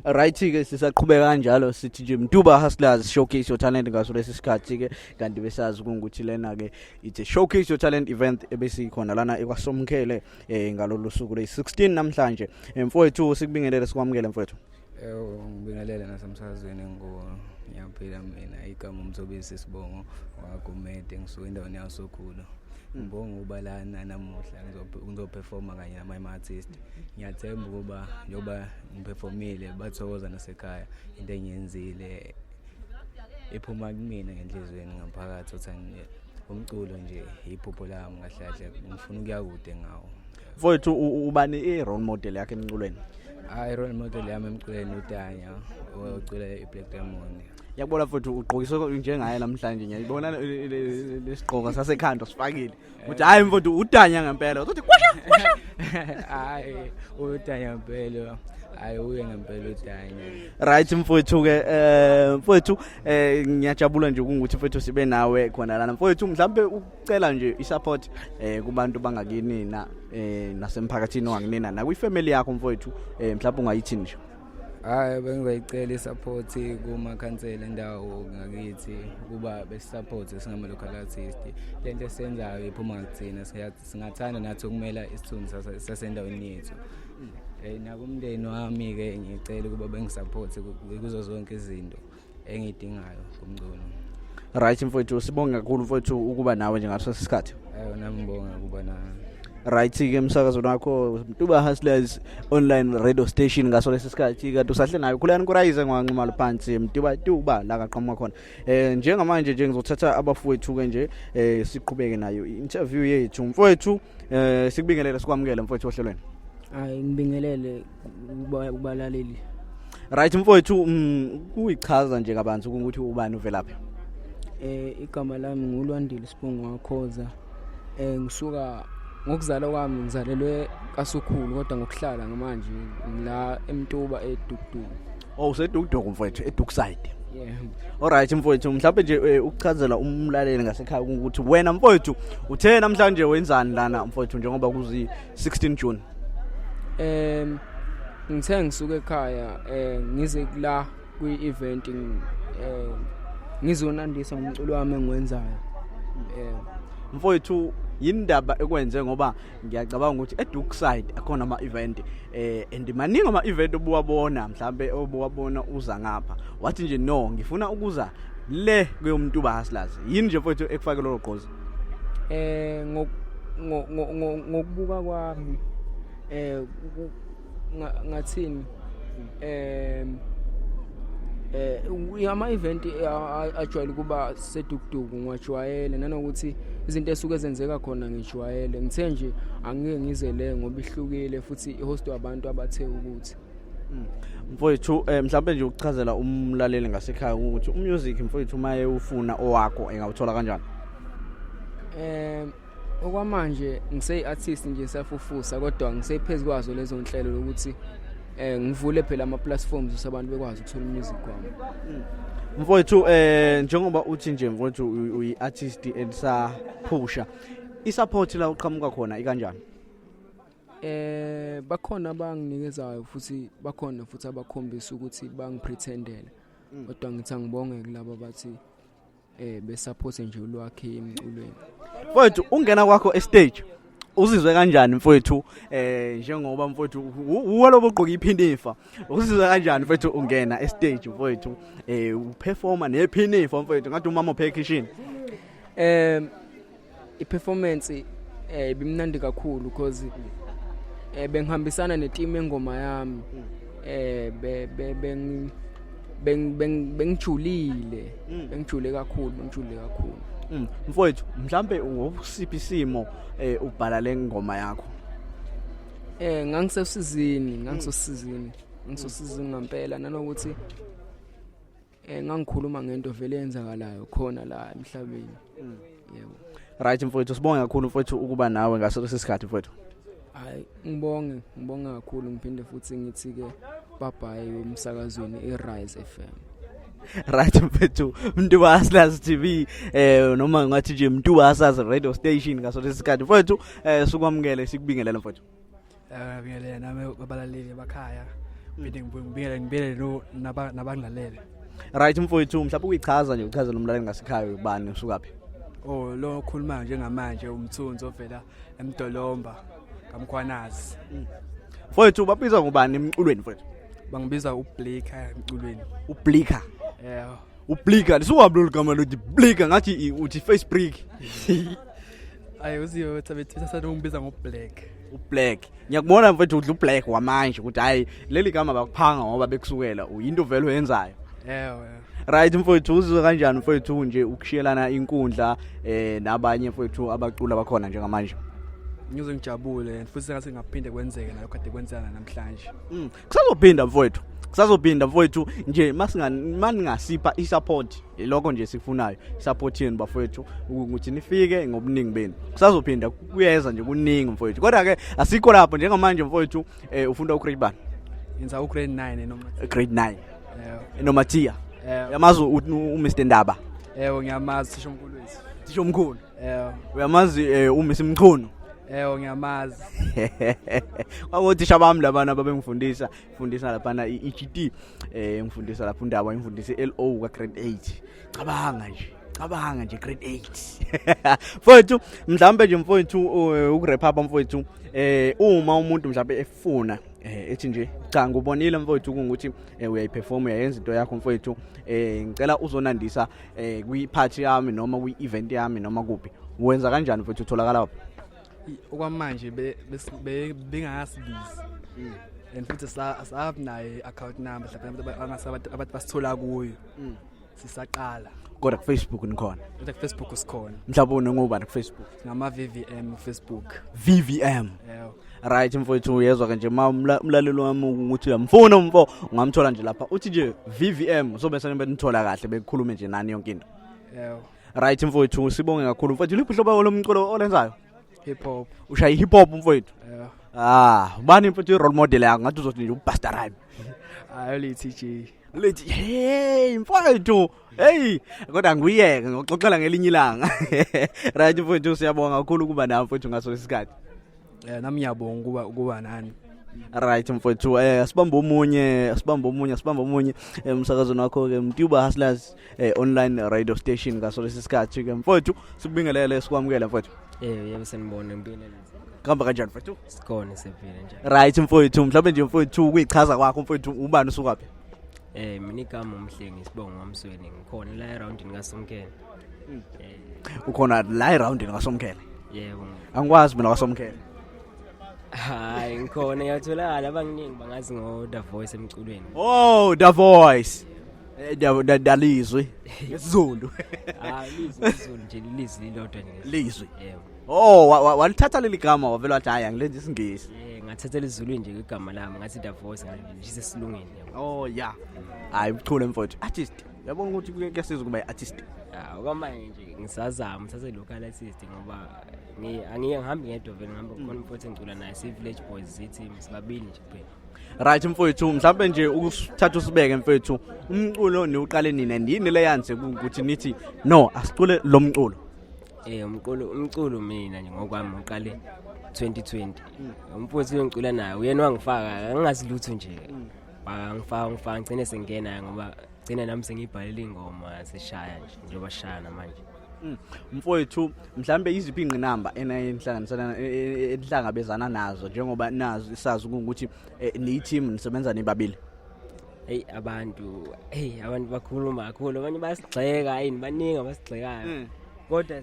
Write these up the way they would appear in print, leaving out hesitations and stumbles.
Right ke, sisaqhubeka kanjalo, sithi nje Mtuba Hustlers Showcase Your Talent ngaso lesi sikhathi ke. Kanti besazi ukuthi lena ke it's a Showcase Your Talent event ebesikhona lana eKwaSomkhele ngalolu suku le 16 namhlanje. Mfowethu, sikubingelele, sikwamukele mfowethu. Yebo, ngibingelele nasemsakazweni. Ngiyaphila mina. Igama uMthobisi, sibongo waGumede, ngisuka endaweni yasokhulu. Ngibonga ukuba lana namuhla, ngizoperforma kanye namanye ama-artist. Ngiyathemba ukuba njengoba ngiperformile bathokoza nasekhaya. Into engiyenzile iphuma kumina ngenhliziyweni ngaphakathi othandweni. Umculo nje iphupho lami kahle kahle, ngifuna ukuya kude ngawo. Mfowethu, ubani i-role model yakhe emculweni? Hayi, role model yami emculweni uTanya, ocula i-Black Diamond. Yakubona futhi ugqokiswe njengaye namhlanje, ngiyayibona lesigqoko sasekhanda sifakile, uthi hayi mfowethu, uTanya ngempela, uthi kwasha kwasha. Hayi, uTanya ngempela, hayi, uye ngempela uTanya. Right mfowethu ke, mfowethu, ngiyajabula nje ukuthi mfowethu sibe nawe khona lana. Mfowethu, mhlambe ukucela nje isupport kubantu bangakinina nasemphakathini wanginina nakwifamily yakho mfowethu, mhlawumbe ungayithini nje? Hayi, bengizayicela isupport kumakhansela endawo ngakithi ukuba besisupport singama-local artist. Le nto esiyenzayo iphuma ngakuthina, singathanda nathi ukumela isithunzi sasendaweni yethu. Nakumndeni wami-ke ngicela ukuba bengisupport kuzo zonke izinto engiyidingayo kumculo. Right mfowethu, sibonge kakhulu mfowethu ukuba nawe nje ngaso sikhathi. Ayo, nami ngibonga ukuba na. Right ke, emsakazweni wakho Mtuba Hustlers Online Radio Station ngaso lesi sikhathi, kanti usahle nayo Khulani Kurayize ngwanqumalo phansi Mtuba tuba la kaqhamuka khona. Njengamanje nje ngizothatha abafowethu ke nje, siqhubeke nayo interview yethu. Mfowethu, sikubingelele, sikwamukele mfowethu ohlelweni. Hayi, ngibingelele kubalaleli. Right mfowethu, kuyichaza nje kabanzi ukuthi ubani, uvelaphi? Igama lami nguLwandile Sibongo waKhoza. Ngisuka, ngokuzalwa kwami ngizalelwe kaSukhulu, kodwa ngokuhlala ngamanje ngila eMtuba, eDukuduku. Oh, useDukuduku mfowethu, eDukside. Yeah. Alright mfowethu, mhlawumbe nje ukuchazela umlaleli ngasekhaya ukuthi wena mfowethu uthe namhlanje wenzani lana mfowethu, njengoba kuzi 16 June? Ngithe ngisuka ekhaya ngize la kwi event, ngizonandisa ngomculo wami engiwenzayo. Mfowethu, yindaba ekwenze, ngoba ngiyacabanga ukuthi eDukside akhona ama event and maningi ama event obuwabona, mhlambe obuwabona uza ngapha, wathi nje no, ngifuna ukuza le kuyoMtuba Hustlers. Yini nje mfowethu ekufake lolo gqozi? Ngokubuka kwami, ngathini, ama event ajwayele ukuba seDukuduku ngiwajwayele, nanokuthi izinto esuke zenzeka khona ngijwayele. Ngithe nje angike ngize le ngoba ihlukile futhi ihost abantu abathe ukuthi Mfowethu, mhlawumbe nje ukuchazela umlaleli ngasekhaya ukuthi umusic mfowethu maye ufuna owakho engawuthola kanjani? Okwamanje ngiseyi artist nje safufusa, kodwa ngisephezulu kwazo lezo nhlelo lokuthi ngivule phela ama platforms ukuthi abantu bekwazi ukuthola music wami. Mfowethu, njengoba uthi nje mfowethu uyi artist elisaphusha, isupport la uqhamuka khona ikanjani? Bakhona abanginikezayo, futhi bakhona futhi abakhombisa ukuthi bangipretendele, kodwa ngithi angibonge kulabo bathi besupport nje ulwakhe emculweni. Mfowethu, ungena kwakho estage uzizwe kanjani mfowethu, njengoba mfowethu uwe lobo ugqoka iphinifa, uzizwe kanjani mfowethu ungena estage mfowethu, uperforma nephinifa mfowethu, ngathi umama ophe kitchen? I-performance ibimnandi kakhulu because bengihambisana neteam engoma yami, eh be be beng beng beng bengijulile, bengijule kakhulu, bengijule kakhulu. Mfowethu, mhlambe ngosiphi isimo ubhala le ngoma yakho? Ngangisesizini, ngangisosizini, ngisosizini ngempela, nanokuthi ngangikhuluma ngento vele yenzakalayo khona la emhlabeni, yebo. Right mfowethu, sibonge kakhulu mfowethu ukuba nawe ngaso lesi sikhathi mfowethu. Hayi, ngibonge, ngibonge kakhulu. Ngiphinde futhi ngithi ke bye bye emsakazweni iRise FM. Right mfethu, Mtuba Hustlers TV, noma ngathi nje Mtuba Hustlers Radio Station ngaso lesi sikhathi mfowethu, sikwamukele, sikubingelele mfowethu. Bingelela nami babalaleli bakhaya. Phinde ngibingelele ngibingelele no nabangilalele. Right mfowethu, mhlawumbe uyichaza nje, uchaze nomlaleli ngasekhaya, ubani, usukaphi? Oh, lo okhuluma njengamanje uMthunzi ovela eMdolomba kaMkhwanazi. Mfowethu, babiza ngubani emculweni, mfowethu? Bangibiza uBlaker emculweni. UBlaker? Yeah. UBlaker, lisuka lolu gama lothi Blaker? Ngathi uthi face brick. Ayi, uziwe bethatha ungibiza ngoBlack. UBlack, ngiyakubona mfowethu, udla uBlack wamanje ukuthi hayi, leli gama bakuphanga ngoba bekusukela uyinto vele oyenzayo. Yeah. Right mfowethu, uzizwa kanjani mfowethu nje ukushiyelana inkundla nabanye mfowethu abacula bakhona njengamanje? Ngizwe ngijabule and futhi sengathi ngaphinde kwenzeke nalokho kade kwenzeka namhlanje. Kusazophinda mfowethu, kusazophinda mfowethu nje masinga maningasipha i-support, ilokho nje sikufunayo, support yenu bafowethu, ukuthi nifike ngobuningi benu. Kusazophinda, kuyeza nje kuningi mfowethu, kodwa ke asikho lapho njengamanje mfowethu. Ufunda ugrade bani? Ngenza ugrade 9 noma Grade 9? Yeah. Enomathiya? Yeah. Uyamazi uMr Ndaba? Yebo, ngiyamazi, thisha omkhulu wethu. Thisha omkhulu? Yeah. Uyamazi uMr Mchunu? Yebo, ngiyamazi. Kwakothisha bami labana babengifundisa fundisa laphana i-EGT, ngifundisa lapha uNdaba, ngifundisa i-LO ka grade 8. Cabanga nje, cabanga nje, grade 8 mfowethu. Mhlambe nje mfowethu, ukurap up mfowethu, uma umuntu mhlambe efuna, ethi nje cha, ngubonile mfowethu ukuthi uyayiperform, uyayenza into yakho mfowethu, ngicela uzonandisa kwi-party yami noma kwi-event yami noma kuphi, wenza kanjani mfowethu, utholakala lapho? Okwamanje bengakasibizi and futhi asabi nayo i-account number mhlawumbe abantu abantu basithola kuyo, sisaqala. Kodwa ku-Facebook nikhona? Kodwa ku-Facebook sikhona. Mhlawumbe ngubani ku-Facebook? Ngama-VVM Facebook. VVM? Yebo. Right mfowethu, uyezwa ke nje ma umlaleli wami ukuthi uyamfuna umfo, ungamthola nje lapha, uthi nje VVM, sobe sene benithola kahle, bekukhulume nje nani yonke into. Yebo. Right mfowethu, sibonge kakhulu mfowethu. Liphi uhlobo lomculo olenzayo? Hip hop. Ushaya hip hop mfowethu? Yebo. Ah, ubani mfowethu i-role model yakho? Ngathi uzothi nje uBusta Rhymes. Hayi, lithi J. Lethi hey mfowethu, hey, kodwa ngiyeke ngoxoxela ngelinye ilanga. Right mfowethu, siyabonga kakhulu kuba nawe mfowethu ngaso lesikhathi. Nami ngiyabonga ukuba nani. Right mfowethu, asibambe omunye, asibambe omunye, asibambe omunye emsakazweni wakho ke, Mtuba Hustlers online radio station, ngaso lesi sikhathi ke mfowethu. Sikubingelele, sikwamukele mfowethu. Yebo, sanibona, ngibingelele. Kuhamba kanjani mfowethu? Sikhona, siyaphila njani? Right mfowethu, mhlawumbe nje mfowethu kuyichaza kwakho mfowethu, ubani, usukaphi? Mina igama uMhlengi, isibongo ngaMsweni, ngikhona la eroundini kaSomkhele. Ukhona la eroundini kaSomkhele? Yebo. Angikwazi mina kwaSomkhele. Hayi, ngikhona, ngiyatholakala, abanginingi bangazi ngo The Voice emculweni. Oh, The Voice. Dalizwi ngesiZulu. Ah, lizwi isiZulu nje, lizwi lilodwa nje. Lizwi. Yebo. Oh, walithatha leli gama wavela wathi hayi, angilenzi isiNgisi. Ngathathela isiZulu nje igama lami, ngathi The Voice ngishise esilungeni, yabo. Oh yeah. Hayi, ubuchule mfowethu. Artist. Uyabona ukuthi kuyasiza ukuba i-artist. Ah, okwamanje nje ngisazama ngithathe local artist ngoba angiye ngihambe ngedwa vele, ngihamba khona umfowethu engicula naye, si Village Boys, sithi sibabili nje kuphela. Right mfowethu, mhlawumbe nje ukusithatha usibeke mfowethu, umculo niuqale nina, yini leyanze ukuthi nithi no, asicule lo mculo? Umculo mina nje ngokwami uqale 2020. Umfowethu engicula naye uyena wangifaka, angazi lutho nje. Wangifaka, ngifaka, ngcine sengena ngoba gcina nami sengibhalele ingoma, sishaya nje njengoba sishaya namanje. Mfowethu, mhlambe iziphi ingqinamba enayinhlanganisana enhlangabezana nazo njengoba nazo isazi ukuthi ni team nisebenza nibabili? Hey abantu, hey abantu bakhuluma kakhulu, abanye bayasigxeka, hey baningi abasigxekayo. Kodwa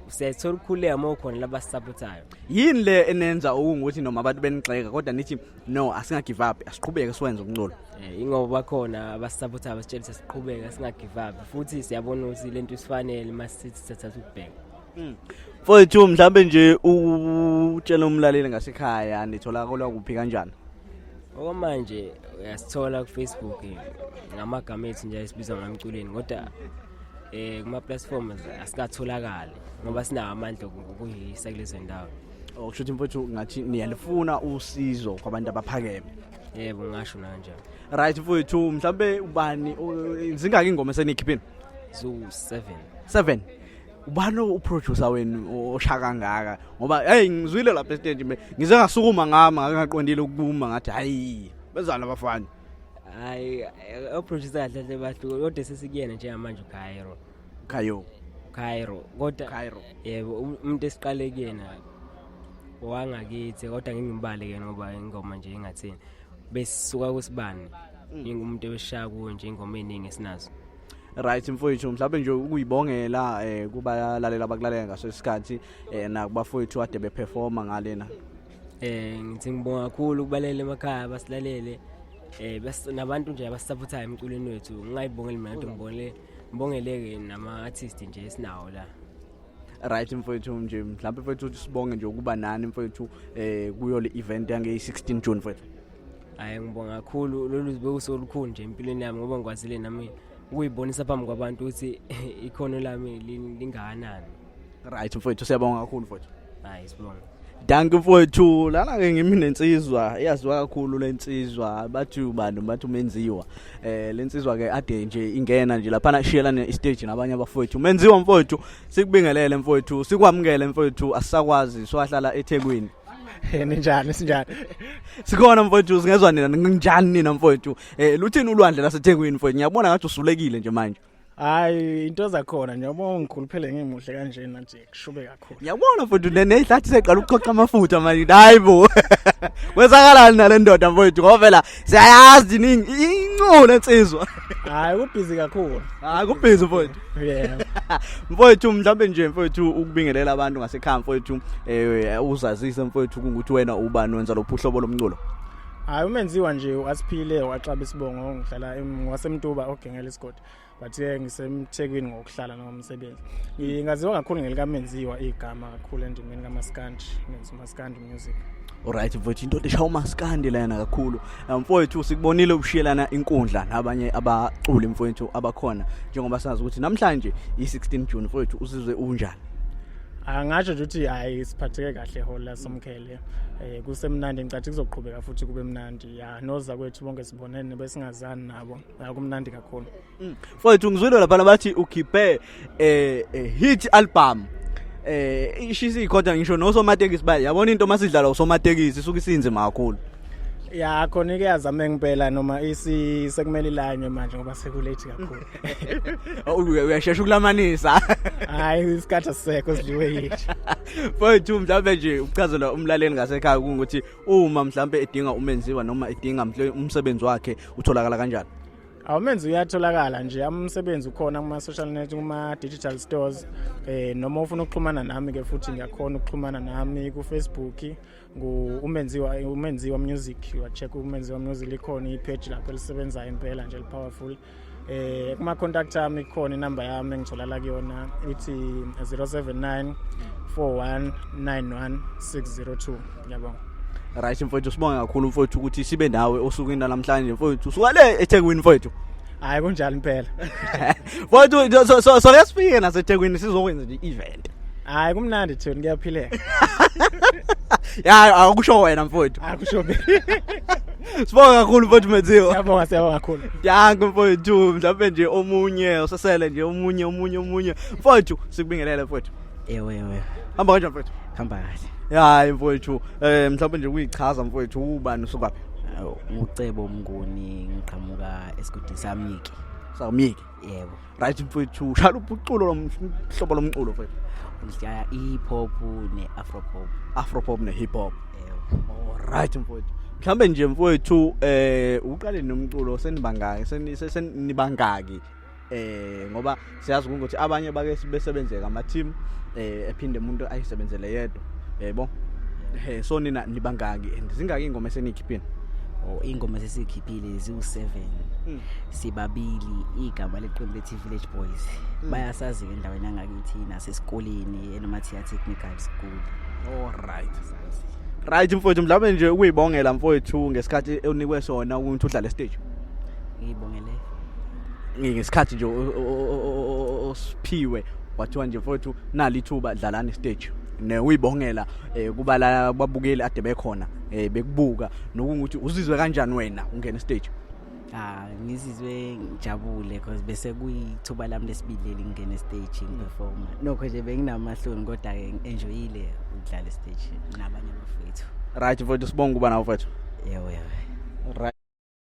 siyayithola ukukhuleka uma ukhona labasupportayo. Yini le enenza ukuthi noma abantu benigxeka kodwa nithi no, asinga give up, asiqhubeke siwenze umculo? Ingoba bakhona abasupportayo, basitshela siqhubeke singa give up, futhi siyabona ukuthi lento isifanele masithi sithatha ukubheka. Mfowethu, mhlambe nje utshela umlaleli ngasekhaya, nitholakala kuphi, kanjani? Okwamanje uyasithola ku Facebook ngamagama ethu nje esibizwa ngamculweni, kodwa kuma platforms asikatholakali ngoba sinawo amandla okuyisa kulezo ndawo. Oh, kusho ukuthi mfowethu ngathi niyalifuna usizo kwabantu abaphakeme. Yebo, ngisho kanjalo. Right mfowethu, mhlambe ubani, zingaki ingoma esenikhiphini? Zu 7. 7. Ubani uproducer wenu osha kangaka? Ngoba hey, ngizwile lapha estage, ngize ngasukuma ngama ngaqondile ukuma, ngathi hayi, benzani abafana? Hayi, oproducer kahle kahle bahluka, kodwa sesikuyena njengamanje uCairo. Kayo. Cairo, kodwa Cairo. Yebo, umuntu esiqale kuyena owangakithi, kodwa ngingimbale ke ngoba ingoma nje ingathini, besisuka kusibani, ingumuntu ebeshaya kuwo nje ingoma eningi esinazo. Right mfowethu, mhlawumbe nje ukuyibongela kubalalela abakulalela ngaso isikhathi, nakubafowethu ade beperforma ngalena. Ngithi ngibonga kakhulu kubalele emakhaya basilalele, bas nabantu nje abasupportayo emculweni wethu. Ngingayibongeli mina kodwa ngibongeleke nama artist nje esinawo la. Right mfowethu, nje mhlawumbe mfowethu sibonge nje ukuba nani mfowethu kuyo le event yange 16 June mfowethu. Hayi, ngibonga kakhulu, lolu bekuso olukhulu nje empilweni yami ngoba ngikwazile nami ukuyibonisa phambi kwabantu ukuthi ikhono lami lingakanani. Right mfowethu, siyabonga kakhulu mfowethu. Hayi, sibonga. Dankie mfowethu. Lana ke ngimi nensizwa eyaziwa kakhulu lensizwa, bathi ubani? Bathi uMenziwa. Lensizwa ke ade nje ingena nje lapha shiyelana istage nabanye abafowethu. Menziwa mfowethu, sikubingelele mfowethu, sikwamukele mfowethu, asisakwazi swahlala eThekwini. Ninjani, sinjani? Sikhona mfowethu, singezwa nina, ninjani nina mfowethu? Luthini ulwandle laseThekwini mfowethu? Ngiyabona ngathi usulekile nje manje. Hayi, into zakhona njengoba ngikhuluphele ngimuhle kanjena nje, kushube kakhulu. Ngiyabona mfowethu, nehlathi seqala ukuqoqa amafutha manje. Hayibo, kwenzakalani nale ndoda mfowethu? Ngoba phela siyayazi iningi inculo ensizwa. Hayi, kubhizi kakhulu. Hayi, kubhizi mfowethu. Yeah. Mfowethu, mhlawumbe nje mfowethu ukubingelela abantu ngasekhaya mfowethu, uzazise mfowethu ukuthi wena ubani, wenza lophu uhlobo lomculo. Hayi, uMenziwa nje uAsiphile waxaba isibongo, ngihlala ngwaseMtuba ogengela isigodi, but ke ngisemThekwini ngokuhlala nomsebenzi. Ngingaziwa kakhulu ngelikaMenziwa igama kakhulu endimeni kaMaskandi, ngenza uMaskandi music. Alright mfowethu, into eshaya umaskandi lana kakhulu. Mfowethu, sikubonile ushiyelana inkundla nabanye abaculi mfowethu abakhona, njengoba sazi ukuthi namhlanje i16 June mfowethu, usizwe unjani? Angasho nje ukuthi hayi, siphatheke kahle hall lasomkhele, kusemnandi, ngicathi kuzoqhubeka futhi kube mnandi. Ya, noza kwethu bonke sibonene besingazani nabo, akumnandi kakhulu. Mfowethu, ngizwile lapha bathi ukhiphe hit album, ishisa ikhotha, ngisho nosomatekisi ba yabona into masidlala usomatekisi isuke isinzima kakhulu. Ya, khona ke yazame ngempela, noma isi sekumele ilanywe manje ngoba sekulate kakhulu. Oh, uyashesha ukulamanisa. Hayi, isikhathi asisekho, sidliwe yithi. Mfowethu, mhlawumbe nje ukuchazela umlaleli ngasekhaya ukuthi uma mhlawumbe edinga uMenziwa noma edinga mhlawumbe umsebenzi wakhe, utholakala kanjani? Awumenzi uyatholakala nje, umsebenzi ukhona kuma social network, kuma digital stores, noma ufuna ukuxhumana nami ke futhi ngiyakhona ukuxhumana nami ku Facebook ngu uMenziwa, uMenziwa Music. You check uMenziwa Music, likhona ipage lapho elisebenzayo impela nje, powerful. Kuma contact ami ikhona inamba yami engitholakala kuyona, ithi 079 4191 602. Ngiyabonga. Right mfowethu, sibonga kakhulu mfowethu ukuthi sibe nawe osukwini namhlanje mfowethu, suka le eThekwini mfowethu. Hayi, kunjalo impela. Mfowethu, so lesifike naseThekwini sizokwenza nje event. Hayi, kumnandi thina, kuyaphileka. Ya, akusho wena mfowethu. Akusho mina. Sibonga kakhulu mfowethu Menziwa. Siyabonga, siyabonga kakhulu. Dankie mfowethu. Mhlawumbe nje omunye usesele nje, omunye omunye omunye mfowethu, sikubingelele mfowethu. Ewe, ewe. Hamba kanjani mfowethu? Hamba kahle. Hayi mfowethu, mhlawumbe nje kuyichaza mfowethu, ubani, usukaphi? Ucebo Mnguni, ngiqhamuka esigodini samyiki. Samyiki. Yebo. Right mfowethu, ushaya uculo lomhlobo lomculo mfowethu? Ngishaya i-hip hop ne-afro pop. Afro pop ne-hip hop. Yebo. Alright mfowethu, mhlawumbe nje mfowethu, uqale nomculo senibangaki, senibangaki? Ngoba siyazi ukuthi abanye bake besebenzeka ama team, ephinde umuntu ayisebenzele yedwa, yebo. So nina nibangaki and zingaki ingoma esenikhiphile? Oh, ingoma sesikhiphile ziwu7. Sibabili, igama leqembu lethi Village Boys. Bayasazi ke endaweni yangakithi nasesikoleni eNomathiya Technical School. Alright. Right mfowethu, mhlawumbe nje ukuyibongela mfowethu ngesikhathi onikwe sona ukuthi udlale stage. Ngiyibongele. Ngesikhathi nje osiphiwe, kwathiwa nje mfowethu nali ithuba, dlalani stage, ne uyibongela kuba la babukeli ade bekhona bekubuka, nokungukuthi uzizwe kanjani wena ungena stage? Ah, ngizizwe ngijabule because bese kuyithuba lami lesibili leli ngingena stage ngiperforma. Nokho nje benginamahloni kodwa ke ngi-enjoyile ukudlala stage nabanye abafethu. Right mfowethu, sibonga ukuba nawe mfowethu. Yebo yebo. Right.